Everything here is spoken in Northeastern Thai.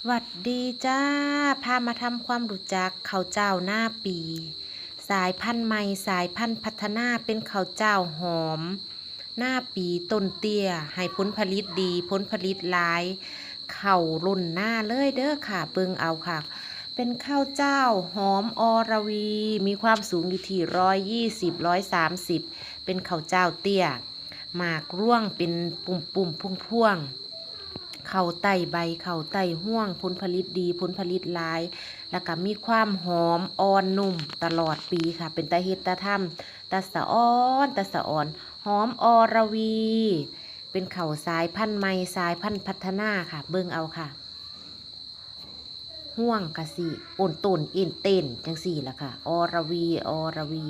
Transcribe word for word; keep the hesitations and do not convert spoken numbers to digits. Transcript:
หวัดดีจ้า พามาทำความรู้จักข้าวเจ้านาปี สายพันธุ์ใหม่ สายพันธุ์พัฒนา เป็นข้าวเจ้าหอมนาปีต้นเตี้ย ให้ผลผลิตดี ผลผลิตหลาย เข้าล้นนาเลยเด้อค่ะ เบิ่งเอาค่ะ เป็นข้าวเจ้าหอมอรวี มีความสูงอยู่ที่ร้อยยี่สิบ ร้อยสามสิบ เป็นข้าวเจ้าเตี้ย หมากร่วงเป็นปุ่มๆ พวงๆ เข้าใต้ใบ เข้าใต้ฮวง ผลผลิตดี ผลผลิตหลาย แล้วก็มีความหอมอ่อนนุ่มตลอดปีค่ะ เป็นตาเฮ็ดตาทำ ตาสะออน ตาสะออน หอมอรวี เป็นข้าวสายพันธุ์ใหม่ สายพันธุ์พัฒนาค่ะ เบิ่งเอาค่ะ ฮวงกะสิโอนโตนเอ็นเต้นจังซี่ล่ะค่ะ อรวี อรวี